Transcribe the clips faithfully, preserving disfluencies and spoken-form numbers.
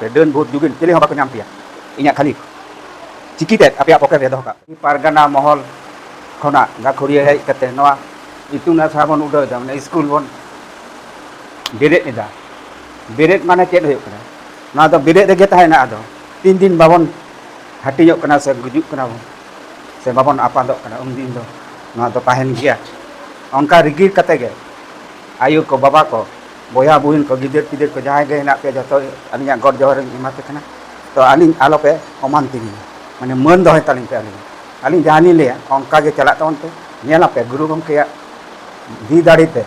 ᱰᱟᱹᱱ ᱵᱷᱩᱛ ᱡᱩᱜᱤᱱ ᱪᱤᱞᱤ ᱦᱚᱸ ᱵᱟᱠᱚ ᱧᱟᱢ ᱯᱮᱭᱟ᱾ ᱤᱧᱟᱹᱜ ᱠᱷᱟᱹᱞᱤ ᱪᱤᱠᱤ ᱛᱮᱫ ᱟᱯᱮᱭᱟᱜ ᱯᱚᱠᱮᱴ ᱨᱮ ᱫᱚᱦᱚ ᱠᱟᱜ ᱯᱮ᱾ ᱯᱟᱨᱜᱟᱱᱟ ᱢᱚᱦᱚᱞ ᱠᱷᱚᱱᱟᱜ ᱜᱟᱹᱠᱷᱩᱲᱤᱭᱟᱹ ᱦᱮᱡ ᱠᱟᱛᱮ ᱱᱚᱣᱟ ᱤᱛᱩᱱ ᱟᱥᱲᱟ ᱵᱚᱱ ᱩᱰᱟᱹᱣ ᱮᱫᱟ, ᱢᱟᱱᱮ ᱥᱠᱩᱞ ᱵᱚᱱ ᱵᱮᱨᱮᱫ ᱮᱫᱟ᱾ ᱵᱮᱨᱮᱫ ᱢᱟᱱᱮ ᱪᱮᱫ ᱦᱩᱭᱩᱜ ᱠᱟᱱᱟ? ᱱᱚᱣᱟ ᱫᱚ ᱵᱮᱨᱮᱫ ᱨᱮᱜᱮ ᱛᱟᱦᱮᱱᱟ᱾ ᱟᱫᱚ ᱛᱤᱱ ᱫᱤᱱ ᱵᱟᱵᱚᱱ ᱦᱟᱹᱴᱤᱧᱚᱜ ᱠᱟᱱᱟ ᱥᱮ ᱜᱩᱡᱩᱜ ᱠᱟᱱᱟ ᱵᱚᱱ ᱥᱮ ᱵᱟᱵᱚᱱ ᱟᱯᱟᱫᱚᱜ ᱠᱟᱱᱟ, ᱩᱱ ᱫᱤᱱ ᱫᱚ ᱱᱚᱣᱟ ᱫᱚ ᱛᱟᱦᱮᱱ ᱜᱮᱭᱟ᱾ ᱚᱱᱠᱟ ᱨᱤᱜᱤᱲ ᱠᱟᱛᱮ ᱜᱮ ᱟᱭᱳ ᱠᱚ, ᱵᱟᱵᱟ ᱠᱚ, ᱵᱚᱭᱦᱟ ᱵᱩᱦᱤᱱ ᱠᱚ, ᱜᱤᱫᱟᱹᱨ ᱯᱤᱫᱟᱹᱨ ᱠᱚ, ᱡᱟᱦᱟᱸᱭ ᱜᱮ ᱦᱮᱱᱟᱜ ᱯᱮᱭᱟ, ᱡᱚᱛᱚ ᱟᱹᱞᱤᱧᱟᱜ ᱜᱚᱰ ᱡᱚᱦᱟᱨ ᱞᱤᱧ ᱮᱢᱟ ᱯᱮ ᱠᱟᱱᱟ᱾ ᱛᱚ ᱟᱹᱞᱤᱧ ᱟᱞᱚᱯᱮ ᱚᱢᱟᱱ ᱛᱤᱧᱟ, ᱢᱟᱱᱮ ᱢᱟᱹᱱ ᱫᱚᱦᱚᱭ ᱛᱟᱹᱞᱤᱧ ᱯᱮ᱾ ᱟᱹᱞᱤᱧ, ᱟᱹᱞᱤᱧ ᱡᱟᱦᱟᱸ ᱞᱤᱧ ᱞᱟᱹᱭᱟ ᱚᱱᱠᱟ ᱜᱮ ᱪᱟᱞᱟᱜ ᱛᱟᱵᱚᱱ ᱯᱮ᱾ ᱧᱮᱞ ᱟᱯᱮ ᱜᱩᱨᱩ ᱜᱚᱢᱠᱮᱭᱟᱜ ᱫᱤ ᱫᱟᱲᱮ ᱛᱮ,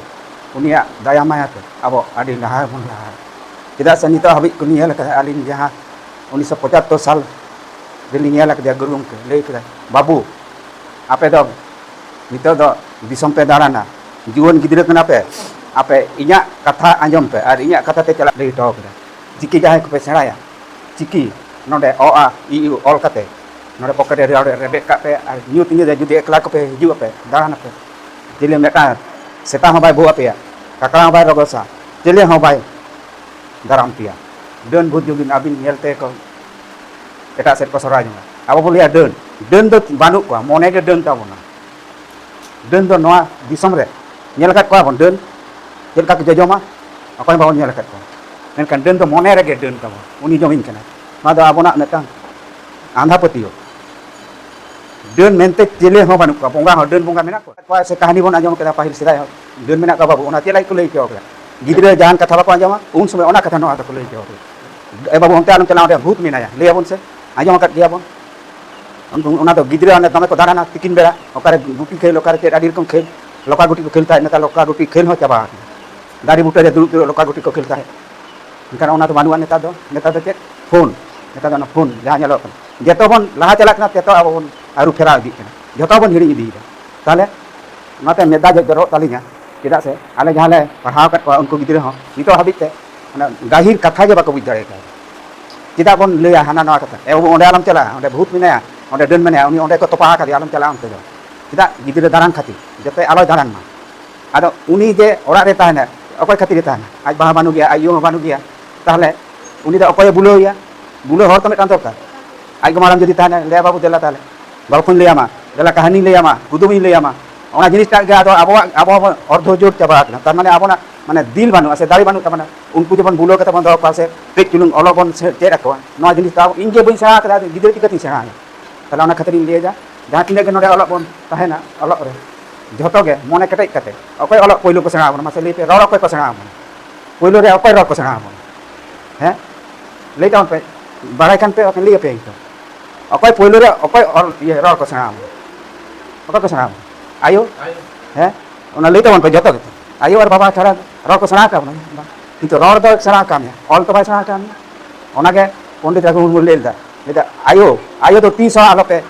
ᱩᱱᱤᱭᱟᱜ ᱫᱟᱭᱟ ᱢᱟᱭᱟ ᱛᱮ ᱟᱵᱚ ᱟᱹᱰᱤ ᱞᱟᱦᱟ ᱵᱚᱱ ᱞᱟᱦᱟᱜᱼᱟ᱾ ᱪᱮᱫᱟᱜ ᱥᱮ ᱱᱤᱛᱚᱜ ᱦᱟᱹᱵᱤᱡ ᱠᱚ ᱧᱮᱞ ᱟᱠᱟᱫᱟ, ᱟᱹᱞᱤᱧ ᱡᱟᱦᱟᱸ ᱩᱱᱤᱥᱥᱚ ᱯᱚᱸᱪᱟᱛᱛᱳᱨ ᱥᱟᱞ ᱨᱮᱞᱤᱧ ᱧᱮᱞ ᱟᱠᱟᱫᱮᱭᱟ, ᱜᱩᱨᱩ ᱜᱚᱢᱠᱮ ᱞᱟᱹᱭ ᱠᱮᱫᱟ, "ᱵᱟᱹᱵᱩ, ᱟᱯᱮ ᱫᱚ ᱱᱤᱛᱚᱜ ᱫᱚ ᱫᱤᱥᱚᱢ ᱯᱮ ᱫᱟᱬᱟᱱᱟ, ᱡᱩᱣᱟᱹᱱ ᱜᱤᱫᱽᱨᱟᱹ ᱠᱟᱱᱟ ᱯᱮ, ᱟᱯᱮ ᱤᱧᱟᱹᱜ ᱠᱟᱛᱷᱟ ᱟᱸᱡᱚᱢ ᱯᱮ ᱟᱨ ᱤᱧᱟᱹᱜ ᱠᱟᱛᱷᱟ ᱛᱮ ᱪᱟᱞᱟᱜ", ᱞᱟᱹᱭ ᱦᱚᱴᱚ ᱠᱟᱫᱟ᱾ ᱪᱤᱠᱤ ᱡᱟᱦᱟᱸᱭ ᱠᱚᱯᱮ ᱥᱮᱬᱟᱭᱟ, ᱪᱤᱠᱤ ᱱᱚᱰᱮ ᱚ ᱟ ᱤ ᱩ ᱚᱞ ᱠᱟᱛᱮ ᱱᱚᱰᱮ ᱯᱚᱠᱮᱴ ᱨᱮ ᱨᱮᱵᱮᱫ ᱠᱟᱜ ᱯᱮ ᱟᱨ ᱧᱩᱛ ᱧᱤᱫᱟᱹ ᱡᱩᱫᱤ ᱮᱠᱞᱟ ᱠᱚᱯᱮ ᱦᱤᱡᱩᱜ ᱟᱯᱮ, ᱫᱟᱬᱟᱱ ᱟᱯᱮ, ᱪᱤᱞᱤ ᱢᱤᱫᱴᱟᱝ ᱥᱮᱛᱟ ᱦᱚᱸ ᱵᱟᱭ ᱵᱷᱩᱜ ᱟᱯᱮᱭᱟ, ᱠᱟᱠᱲᱟ ᱦᱚᱸ ᱵᱟᱭ ᱨᱚᱜᱚᱥᱟ, ᱪᱤᱞᱤ ᱦᱚᱸ ᱵᱟᱭ ᱫᱟᱨᱟᱢ ᱯᱮᱭᱟ᱾ ᱰᱟᱹᱱ ᱵᱷᱩᱛ ᱡᱩᱜᱤᱱ ᱟᱹᱵᱤᱱ ᱧᱮᱞ ᱛᱮ ᱠᱚ ᱮᱴᱟᱜ ᱥᱮᱫ ᱠᱚ ᱥᱚᱨᱟᱭ ᱡᱚᱝᱟ᱾ ᱟᱵᱚ ᱵᱚᱱ ᱞᱟᱹᱭᱟ ᱰᱟᱹᱱ, ᱰᱟᱹᱱ ᱫᱚ ᱵᱟᱹᱱᱩᱜ ᱠᱚᱣᱟ, ᱢᱚᱱᱮ ᱜᱮ ᱰᱟᱹᱱ ᱛᱟᱵᱚᱱᱟ᱾ ᱰᱟᱹᱱ ᱫᱚ ᱱᱚᱣᱟ ᱫᱤᱥᱚᱢ ᱨᱮ ᱧᱮᱞ ᱟᱠᱟᱫ ᱠᱚᱣᱟ ᱵᱚᱱ ᱰᱟᱹᱱ ᱪᱮᱫ ᱞᱮᱠᱟ ᱠᱚ ᱡᱚᱡᱚᱢᱟ? ᱚᱠᱚᱭ ᱦᱚᱸ ᱵᱟᱵᱚᱱ ᱧᱮᱞ ᱟᱠᱟᱫ ᱠᱚᱣᱟ᱾ ᱢᱮᱱᱠᱷᱟᱱ ᱰᱟᱹᱱ ᱫᱚ ᱢᱚᱱᱮ ᱨᱮᱜᱮ ᱰᱟᱹᱱ ᱛᱟᱵᱚᱱ, ᱩᱱᱤ ᱡᱚᱢᱤᱧ ᱠᱟᱱᱟ᱾ ᱱᱚᱣᱟ ᱫᱚ ᱟᱵᱚᱱᱟᱜ ᱢᱤᱫᱴᱟᱝ ᱟᱸᱫᱷᱟ ᱯᱟᱹᱛᱭᱟᱹᱣ᱾ ᱰᱟᱹᱱ ᱢᱮᱱᱛᱮ ᱪᱤᱞᱤ ᱦᱚᱸ ᱵᱟᱹᱱᱩᱜ ᱠᱚᱣᱟ, ᱵᱚᱸᱜᱟ ᱦᱚᱸ ᱰᱟᱹᱱ ᱵᱚᱸᱜᱟ ᱢᱮᱱᱟᱜ ᱠᱚᱣᱟ? ᱥᱮ ᱠᱟᱹᱦᱱᱤ ᱵᱚᱱ ᱟᱸᱡᱚᱢ ᱠᱮᱫᱟ ᱯᱟᱹᱦᱤᱞ ᱥᱮᱫᱟᱭ ᱦᱚᱲ, ᱰᱟᱹᱱ ᱢᱮᱱᱟᱜ ᱠᱚᱣᱟ ᱵᱟᱹᱵᱩ, ᱚᱱᱟ ᱪᱮᱫ ᱞᱟᱹᱜᱤᱫ ᱠᱚ ᱞᱟᱹᱭ ᱦᱚᱪᱚ ᱠᱮᱫᱟ? ᱜᱤᱫᱽᱨᱟᱹ ᱡᱟᱦᱟᱱ ᱠᱟᱛᱷᱟ ᱵᱟᱠᱚ ᱟᱸᱡᱚᱢᱟ, ᱩᱱ ᱥᱚᱢᱚᱭ ᱚᱱᱟ ᱠᱟᱛᱷᱟ ᱱᱚᱣᱟ ᱫᱚᱠᱚ ᱞᱟᱹᱭ ᱦᱚᱪᱚ ᱠᱮᱫᱟ, "ᱮ ᱵᱟᱹᱵᱩ, ᱚᱱᱛᱮ ᱟᱞᱚᱢ ᱪᱟᱞᱟᱜᱼᱟ, ᱚᱸᱰᱮ ᱵᱷᱩᱛ ᱢᱮᱱᱟᱭᱟ", ᱞᱟᱹᱭ ᱟᱵᱚᱱ ᱥᱮ, ᱟᱸᱡᱚᱢ ᱟᱠᱟᱫ ᱜᱮᱭᱟ ᱵᱚᱱ᱾ ᱚᱱᱟ ᱫᱚ ᱜᱤᱫᱽᱨᱟᱹ ᱚᱱᱮ ᱫᱚᱢᱮ ᱠᱚ ᱫᱟᱬᱟᱱᱟ ᱛᱤᱠᱤᱱ ᱵᱮᱲᱟ, ᱚᱠᱟᱨᱮ ᱜᱩᱴᱤ ᱠᱷᱮᱞ, ᱚᱠᱟᱨᱮ ᱪᱮᱫ ᱟᱹᱰᱤ ᱨᱚᱠᱚᱢ ᱠᱷᱮᱞ, ᱞᱚᱠᱟ ᱜᱩᱴᱤ ᱠᱚ ᱠᱷᱮᱞ ᱛᱟᱦᱮᱸᱫ, ᱱᱮᱛᱟᱨ ᱞᱚᱠᱟ ᱜᱩᱴᱤ ᱠᱷᱮᱞ ᱦᱚᱸ ᱪᱟᱵᱟ ᱟᱠᱟᱱᱟ᱾ ᱫᱟᱨᱮ ᱵᱩᱴᱟᱹ ᱨᱮ ᱫᱩᱲᱩᱵ ᱫᱩᱲᱩᱵ ᱞᱚᱠᱟ ᱜᱩᱴᱤ ᱠᱚ ᱠᱷᱮᱞ ᱛᱟᱦᱮᱸᱫ, ᱢᱮᱱᱠᱷᱟᱱ ᱚᱱᱟ ᱫᱚ ᱵᱟᱹᱱᱩᱜᱼᱟ ᱱᱮᱛᱟᱨ ᱫᱚ᱾ ᱱᱮᱛᱟᱨ ᱫᱚ ᱪᱮᱫ? ᱯᱷᱳᱱ᱾ ᱱᱮᱛᱟᱨ ᱫᱚ ᱚᱱᱟ ᱯᱷᱳᱱ ᱡᱟᱦᱟᱸ ᱧᱮᱞᱚᱜ ᱠᱟᱱᱟ, ᱡᱚᱛᱚ ᱵᱚᱱ ᱞᱟᱦᱟ ᱪᱟᱞᱟᱜ ᱠᱟᱱᱟ, ᱛᱚᱛᱚ ᱟᱵᱚ ᱵᱚᱱ ᱟᱹᱨᱩ ᱯᱷᱮᱨᱟᱣ ᱤᱫᱤᱜ ᱠᱟᱱᱟ, ᱡᱚᱛᱚ ᱵᱚᱱ ᱦᱤᱲᱤᱧ ᱤᱫᱤᱭᱮᱫᱟ᱾ ᱛᱟᱦᱚᱞᱮ ᱚᱱᱟᱛᱮ ᱢᱮᱫ ᱫᱟᱜ ᱡᱚᱨᱚᱜ ᱛᱟᱹᱞᱤᱧᱟ, ᱪᱮᱫᱟᱜ ᱥᱮ ᱟᱞᱮ ᱡᱟᱦᱟᱸ ᱞᱮ ᱯᱟᱲᱦᱟᱣ ᱟᱠᱟᱫ ᱠᱚᱣᱟ, ᱩᱱᱠᱩ ᱜᱤᱫᱽᱨᱟᱹ ᱦᱚᱸ ᱱᱤᱛᱚᱜ ᱦᱟᱹᱵᱤᱡ ᱛᱮ ᱚᱱᱟ ᱜᱟᱹᱦᱤᱨ ᱠᱟᱛᱷᱟ ᱜᱮ ᱵᱟᱠᱚ ᱵᱩᱡᱽ ᱫᱟᱲᱮ ᱠᱟᱣᱫᱟ᱾ ᱪᱮᱫᱟᱜ ᱵᱚᱱ ᱞᱟᱹᱭᱟ ᱦᱟᱱᱟ ᱱᱟᱣᱟ ᱠᱟᱛᱷᱟ? "ᱮ ᱵᱟᱹᱵᱩ, ᱚᱸᱰᱮ ᱟᱞᱚᱢ ᱪᱟᱞᱟᱜᱼᱟ, ᱚᱸᱰᱮ ᱵᱷᱩᱛ ᱢᱮᱱᱟᱭᱟ, ᱚᱸᱰᱮ ᱰᱟᱹᱱ ᱢᱮᱱᱟᱭᱟ, ᱩᱱᱤ ᱚᱸᱰᱮ ᱠᱚ ᱛᱚᱯᱟ ᱟᱠᱟᱫᱮᱭᱟ, ᱟᱞᱚᱢ ᱪᱟᱞᱟᱜᱼᱟ ᱚᱱᱛᱮ ᱫᱚ᱾" ᱪᱮᱫᱟᱜ? ᱜᱤᱫᱽᱨᱟᱹ ᱫᱟᱬᱟᱱ ᱠᱷᱟᱹᱛᱤᱨ, ᱡᱟᱛᱮ ᱟᱞᱚᱭ ᱫᱟᱬᱟᱱ ᱢᱟ᱾ ᱟᱫᱚ ᱩᱱᱤ ᱡᱮ ᱚᱲᱟᱜ ᱨᱮ ᱛᱟᱦᱮᱱᱟ, ᱚᱠᱚᱭ ᱠᱷᱟᱹᱛᱤᱨᱮ ᱛᱟᱦᱮᱱᱟ? ᱟᱡ ᱵᱟᱵᱟ ᱵᱟᱹᱱᱩᱜ ᱜᱮᱭᱟ, ᱟᱡ ᱭᱳ ᱦᱚᱸ ᱵᱟᱹᱱᱩᱜ ᱜᱮᱭᱟ᱾ ᱛᱟᱦᱚᱞᱮ ᱩᱱᱤ ᱫᱚ ᱚᱠᱚᱭᱮ ᱵᱩᱞᱟᱹᱣᱮᱭᱟ? ᱵᱩᱞᱟᱹᱣ ᱦᱚᱲ ᱛᱚ ᱢᱤᱫᱴᱟᱝ ᱫᱚᱨᱠᱟᱨ᱾ ᱟᱡ ᱜᱚ ᱢᱟᱨᱟᱝ ᱡᱩᱫᱤ ᱛᱟᱦᱮᱱᱟ, ᱞᱟᱹᱭᱟ, "ᱵᱟᱹᱵᱩ, ᱫᱮᱞᱟ ᱛᱟᱦᱞᱮ, ᱜᱚᱞᱯᱷᱚᱧ ᱞᱟᱹᱭᱟᱢᱟ, ᱫᱮᱞᱟ, ᱠᱟᱹᱦᱱᱤᱧ ᱞᱟᱹᱭᱟᱢᱟ, ᱠᱩᱫᱩᱢᱤᱧ ᱞᱟᱹᱭᱟᱢᱟ", ᱚᱱᱟ ᱡᱤᱱᱤᱥᱴᱟᱜ ᱜᱮ ᱟᱫᱚ ᱟᱵᱚᱣᱟᱜ, ᱟᱵᱚ ᱦᱚᱸ ᱚᱨᱫᱷᱚ ᱡᱳᱨ ᱪᱟᱵᱟ ᱟᱠᱟᱱᱟ᱾ ᱛᱟᱨ ᱢᱟᱱᱮ ᱟᱵᱚᱱᱟᱜ ᱢᱟᱱᱮ ᱫᱤᱞ ᱵᱟᱹᱱᱩᱜᱼᱟ ᱥᱮ ᱫᱟᱲᱮ ᱵᱟᱹᱱᱩᱜ ᱛᱟᱵᱚᱱᱟ᱾ ᱩᱱᱠᱩ ᱡᱮᱢᱚᱱ ᱵᱩᱞᱟᱹᱣ ᱠᱟᱛᱮ ᱵᱚᱱ ᱫᱚᱦᱚ ᱠᱚᱣᱟ ᱥᱮ ᱠᱟᱹᱡ ᱪᱩᱞᱩᱝ ᱚᱞᱚᱜ ᱵᱚᱱ ᱥᱮ-, ᱪᱮᱫ ᱟᱠᱚᱣᱟ, ᱱᱚᱣᱟ ᱡᱤᱱᱤᱥ ᱫᱚ ᱟᱵᱚ, ᱤᱧ ᱜᱮ ᱵᱟᱹᱧ ᱥᱮᱬᱟ ᱟᱠᱟᱫᱟ, ᱜᱤᱫᱽᱨᱟᱹ ᱪᱤᱠᱟᱹᱛᱤᱧ ᱥᱮᱬᱟᱭᱟ? ᱛᱟᱦᱞᱮ ᱚᱱᱟ ᱠᱷᱟᱹᱛᱤᱨ ᱤᱧ ᱞᱟᱹᱭᱮᱫᱟ, ᱡᱟᱦᱟᱸ ᱛᱤᱱᱟᱹᱜ ᱜᱮ ᱱᱚᱰᱮ ᱚᱞᱚᱜ ᱵᱚᱱ ᱛᱟᱦᱮᱱᱟ, ᱚᱞᱚᱜ ᱨᱮ ᱡᱷᱚᱛᱚ ᱜᱮ ᱢᱚᱱᱮ ᱠᱮᱴᱮᱡ ᱠᱟᱛᱮ, ᱚᱠᱚᱭ ᱚᱞᱚᱜ ᱯᱳᱭᱞᱳ ᱠᱚ ᱥᱮᱬᱟ ᱟᱵᱚᱱᱟ? ᱢᱟᱥᱮ ᱞᱟᱹᱭ ᱯᱮ, ᱨᱚᱲ ᱚᱠᱚᱭ ᱠᱚ ᱥᱮᱬᱟ ᱟᱵᱚᱱᱟ? ᱯᱳᱭᱞᱳ ᱨᱮ ᱚᱠᱚᱭ ᱨᱚᱲ ᱠᱚ ᱥᱮᱬᱟ ᱟᱵᱚᱱᱟ? ᱦᱮᱸ, ᱞᱟᱹᱭ ᱛᱟᱵᱚᱱ ᱯᱮ, ᱵᱟᱲᱟᱭ ᱠᱷᱟᱱ ᱯᱮ ᱵᱟᱠᱷᱟᱱ ᱞᱟᱹᱭ ᱟᱯᱮᱭᱟᱹᱧ ᱛᱚ᱾ ᱚᱠᱚᱭ ᱯᱳᱭᱞᱳ ᱨᱮ ᱚᱠᱚᱭ ᱚᱞ, ᱤᱭᱟᱹ, ᱨᱚᱲ ᱠᱚ ᱥᱮᱬᱟ ᱟᱵᱚᱱᱟ? ᱚᱠᱚᱭ ᱠᱚ ᱥᱮᱬᱟ ᱟᱵᱚᱱᱟ? ᱟᱭᱳ? ᱦᱮᱸ, ᱚᱱᱟ ᱞᱟᱹᱭ ᱛᱟᱵᱚᱱ ᱯᱮ ᱡᱷᱚᱛᱚ ᱜᱮ᱾ ᱟᱭᱳ ᱟᱨ ᱵᱟᱵᱟ ᱪᱷᱟᱲᱟ ᱨᱚᱲ ᱠᱚ ᱥᱮᱬᱟ ᱟᱠᱟᱫ ᱵᱚᱱᱟ? ᱵᱟᱝ᱾ ᱠᱤᱱᱛᱩ ᱨᱚᱲ ᱫᱚ ᱥᱮᱬᱟ ᱟᱠᱟᱫ ᱢᱮᱭᱟ, ᱚᱞ ᱛᱚ ᱵᱟᱭ ᱥᱮᱬᱟ ᱟᱠᱟᱫ ᱢᱮᱭᱟ᱾ ᱚᱱᱟᱜᱮ ᱯᱚᱱᱰᱤᱛ ᱨᱚᱜᱷᱩᱱᱟᱛᱷ ᱢᱩᱨᱢᱩ ᱞᱟᱹᱭ ᱞᱮᱫᱟ, ᱞᱟᱹᱭ ᱫᱟ, "ᱟᱭᱳ, ᱟᱭᱳ ᱫᱚ ᱛᱤᱥ ᱦᱚᱸ ᱟᱞᱚᱯᱮ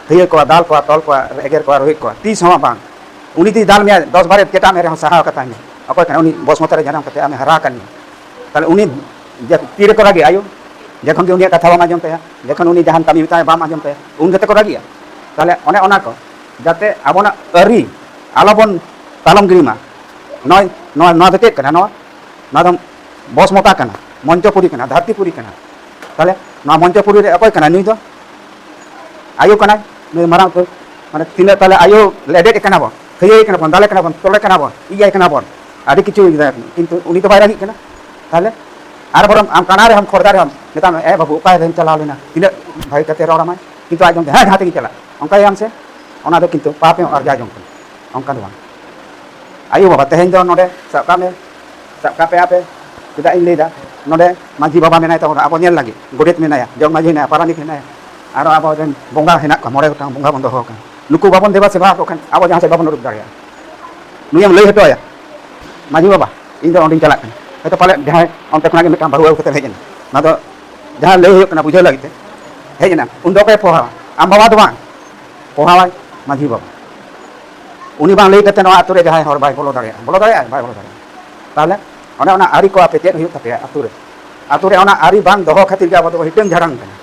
ᱛᱷᱟᱹᱭᱟᱹ ᱠᱚᱣᱟ, ᱫᱟᱞ ᱠᱚᱣᱟ, ᱛᱚᱞ ᱠᱚᱣᱟ, ᱮᱜᱮᱨ ᱠᱚᱣᱟ, ᱨᱳᱦᱮᱫ ᱠᱚᱣᱟ, ᱛᱤᱥ ᱦᱚᱸ ᱵᱟᱝ᱾ ᱩᱱᱤ ᱡᱩᱫᱤ ᱫᱟᱞ ᱢᱮᱭᱟ, ᱫᱚᱥ ᱵᱟᱨ ᱮᱴᱠᱮᱴᱟᱜ ᱢᱮ ᱨᱮᱦᱚᱸ ᱥᱟᱦᱟᱣ ᱠᱟᱛᱟᱭ ᱢᱮ᱾ ᱚᱠᱚᱭ ᱠᱟᱱᱟᱭ? ᱩᱱᱤ ᱵᱚᱥᱢᱚᱛᱟ ᱨᱮ ᱡᱟᱱᱟᱢ ᱠᱟᱛᱮ ᱟᱢᱮ ᱦᱟᱨᱟ ᱟᱠᱟᱫ ᱢᱮᱭᱟ᱾ ᱛᱟᱦᱞᱮ ᱩᱱᱤ ᱡᱮ ᱛᱤ ᱨᱮᱠᱚ ᱨᱟᱹᱜᱤ ᱟᱭᱳ, ᱡᱚᱠᱷᱚᱱ ᱜᱮ ᱩᱱᱤᱭᱟᱜ ᱠᱟᱛᱷᱟ ᱵᱟᱢ ᱟᱸᱡᱚᱢ ᱛᱟᱭᱟ, ᱡᱚᱠᱷᱚᱱ ᱩᱱᱤ ᱡᱟᱦᱟᱱ ᱠᱟᱹᱢᱤ ᱢᱮᱛᱟᱭ ᱵᱟᱢ ᱟᱸᱡᱚᱢ ᱛᱟᱭᱟ, ᱩᱱ ᱜᱮᱛᱚ ᱠᱚ ᱨᱟᱹᱜᱤᱜᱼᱟ᱾ ᱛᱟᱦᱞᱮ ᱚᱱᱮ ᱚᱱᱟ ᱠᱚ ᱡᱟᱛᱮ ᱟᱵᱚᱱᱟᱜ ᱟᱹᱨᱤ ᱟᱞᱚᱵᱚᱱ ᱛᱟᱞᱚᱢ ᱜᱤᱰᱤ ᱢᱟ᱾ ᱱᱚᱜᱼᱚᱭ ᱱᱚᱣᱟ, ᱱᱚᱣᱟ ᱫᱚ ᱪᱮᱫ ᱠᱟᱱᱟ? ᱱᱚᱣᱟ, ᱱᱚᱣᱟ ᱫᱚ ᱵᱚᱥᱢᱚᱛᱟ ᱠᱟᱱᱟ, ᱢᱚᱧᱪᱚᱯᱩᱨᱤ ᱠᱟᱱᱟ, ᱫᱷᱟᱹᱨᱛᱤᱯᱩᱨᱤ ᱠᱟᱱᱟ᱾ ᱛᱟᱦᱞᱮ ᱱᱚᱣᱟ ᱢᱚᱧᱪᱚᱯᱩᱨᱤ ᱨᱮ ᱚᱠᱚᱭ ᱠᱟᱱᱟᱭ? ᱱᱩᱭ ᱫᱚ ᱟᱭᱳ ᱠᱟᱱᱟᱭ, ᱱᱩᱭ ᱢᱟᱨᱟᱝ ᱩᱛᱟᱹᱨ᱾ ᱢᱟᱱᱮ ᱛᱤᱱᱟᱹᱜ ᱛᱟᱦᱞᱮ ᱟᱭᱳ ᱞᱮᱰᱮᱫ ᱮ ᱠᱟᱱᱟ ᱵᱚᱱ, ᱛᱷᱟᱹᱭᱟᱹᱭ ᱠᱟᱱᱟ ᱵᱚᱱ, ᱫᱟᱞᱮ ᱠᱟᱱᱟ ᱵᱚᱱ, ᱛᱚᱞᱮ ᱠᱟᱱᱟ ᱵᱚᱱ, ᱤᱭᱟᱹᱭ ᱠᱟᱱᱟ ᱵᱚᱱ, ᱟᱹᱰᱤ ᱠᱤᱪᱷᱩ ᱤᱭᱟᱹ, ᱠᱤᱱᱛᱩ ᱩᱱᱤ ᱫᱚ ᱵᱟᱭ ᱨᱟᱹᱜᱤᱜ ᱠᱟᱱᱟ᱾ ᱛᱟᱦᱞᱮ ᱟᱨ ᱵᱚᱨᱚᱝ ᱟᱢ ᱠᱟᱱᱟ ᱨᱮᱦᱚᱸᱢ, ᱠᱷᱚᱨᱫᱟ ᱨᱮᱦᱚᱸᱢ, ᱢᱮᱛᱟᱢ, "ᱮ ᱵᱟᱹᱵᱩ, ᱚᱠᱟ ᱨᱮᱢ ᱪᱟᱞᱟᱣ ᱞᱮᱱᱟ?" ᱛᱤᱱᱟᱹᱜ ᱵᱷᱟᱹᱜᱤ ᱠᱟᱛᱮ ᱨᱚᱲ ᱟᱢᱟᱭ, ᱠᱤᱱᱛᱩ ᱟᱡ ᱫᱚ, "ᱦᱮᱸ, ᱡᱟᱦᱟᱸ ᱛᱮᱜᱮᱧ ᱪᱟᱞᱟᱜ", ᱚᱱᱠᱟᱭᱟᱢ ᱥᱮ, ᱚᱱᱟ ᱫᱚ ᱠᱤᱱᱛᱩ ᱯᱟᱯ ᱮᱢ ᱟᱨᱡᱟᱣ ᱡᱚᱝ ᱠᱟᱱᱟ᱾ ᱚᱱᱠᱟ ᱫᱚ ᱵᱟᱝ᱾ ᱟᱭᱳ ᱵᱟᱵᱟ, ᱛᱮᱦᱮᱧ ᱫᱚ ᱱᱚᱰᱮ ᱥᱟᱵ ᱠᱟᱜ ᱢᱮ, ᱥᱟᱵ ᱠᱟᱜ ᱯᱮ ᱟᱯᱮ, ᱪᱮᱫᱟᱜ ᱤᱧ ᱞᱟᱹᱭᱫᱟ, ᱱᱚᱰᱮ ᱢᱟᱹᱡᱷᱤ ᱵᱟᱵᱟ ᱢᱮᱱᱟᱭ ᱛᱟᱵᱚᱱᱟ, ᱟᱵᱚ ᱧᱮᱞ ᱞᱟᱹᱜᱤᱫ, ᱜᱚᱰᱮᱛ ᱢᱮᱱᱟᱭᱟ, ᱡᱚᱜᱽ ᱢᱟᱹᱡᱷᱤ ᱦᱮᱱᱟᱭᱟ, ᱯᱟᱨᱟᱱᱤᱠ ᱦᱮᱱᱟᱭᱟ, ᱟᱨᱚ ᱟᱵᱚᱨᱮᱱ ᱵᱚᱸᱜᱟ ᱦᱮᱱᱟᱜ ᱠᱚᱣᱟ, ᱢᱚᱬᱮ ᱜᱚᱴᱟᱝ ᱵᱚᱸᱜᱟ ᱵᱚᱱ ᱫᱚᱦᱚ ᱟᱠᱟᱱ, ᱱᱩᱠᱩ ᱵᱟᱵᱚᱱ ᱫᱮᱵᱟ ᱥᱮᱵᱟ ᱟᱠᱚ ᱠᱷᱟᱱ ᱟᱵᱚ ᱡᱟᱦᱟᱸ ᱥᱮᱫ ᱵᱟᱵᱚᱱ ᱩᱰᱩᱠ ᱫᱟᱲᱮᱭᱟᱜᱼᱟ᱾ ᱱᱩᱭᱮᱢ ᱞᱟᱹᱭ ᱦᱚᱴᱚ ᱟᱭᱟ, "ᱢᱟᱹᱡᱷᱤ ᱵᱟᱵᱟ, ᱤᱧ ᱫᱚ ᱚᱸᱰᱮᱧ ᱪᱟᱞᱟᱜ ᱠᱟᱱᱟ", ᱦᱚᱭᱛᱳ ᱯᱟᱞᱮ ᱡᱟᱦᱟᱸᱭ ᱚᱱᱛᱮ ᱠᱷᱚᱱᱟᱜ ᱜᱮ ᱢᱤᱫᱴᱟᱝ ᱵᱟᱹᱦᱩ ᱟᱹᱜᱩ ᱠᱟᱛᱮ ᱦᱮᱡ ᱮᱱᱟ, ᱚᱱᱟ ᱫᱚ ᱡᱟᱦᱟᱸ ᱞᱟᱹᱭ ᱦᱩᱭᱩᱜ ᱠᱟᱱᱟ ᱵᱩᱡᱷᱟᱹᱣ ᱞᱟᱹᱜᱤᱫ ᱛᱮ ᱦᱮᱡ ᱮᱱᱟ, ᱩᱱ ᱫᱚ ᱚᱠᱚᱭᱮ ᱯᱚᱦᱟᱣᱟ? ᱟᱢ ᱵᱟᱵᱟ ᱫᱚ ᱵᱟᱝ, ᱯᱚᱦᱟᱣᱟᱭ ᱢᱟᱹᱡᱷᱤ ᱵᱟᱵᱟ᱾ ᱩᱱᱤ ᱵᱟᱝ ᱞᱟᱹᱭ ᱠᱟᱛᱮ ᱱᱚᱣᱟ ᱟᱛᱳ ᱨᱮ ᱡᱟᱦᱟᱸᱭ ᱦᱚᱲ ᱵᱟᱭ ᱵᱚᱞᱚ ᱫᱟᱲᱮᱭᱟᱜᱼᱟ, ᱵᱚᱞᱚ ᱫᱟᱲᱮᱭᱟᱜᱼᱟᱭ? ᱵᱟᱭ ᱵᱚᱞᱚ ᱫᱟᱲᱮᱭᱟᱜᱼᱟ᱾ ᱛᱟᱦᱚᱞᱮ ᱚᱱᱮ ᱚᱱᱟ ᱟᱹᱨᱤ ᱠᱚ ᱟᱯᱮ ᱪᱮᱫ ᱦᱩᱭᱩᱜ ᱛᱟᱯᱮᱭᱟ ᱟᱛᱳ ᱨᱮ? ᱟᱛᱳ ᱨᱮ ᱚᱱᱟ ᱟᱹᱨᱤ ᱵᱟᱝ ᱫᱚᱦᱚ ᱠᱷᱟᱹᱛᱤᱨ ᱜᱮ ᱟᱵᱚ ᱫᱚ ᱦᱤᱴᱟᱹᱝ ᱡᱷᱟᱲᱟᱝ ᱠᱟᱱᱟ᱾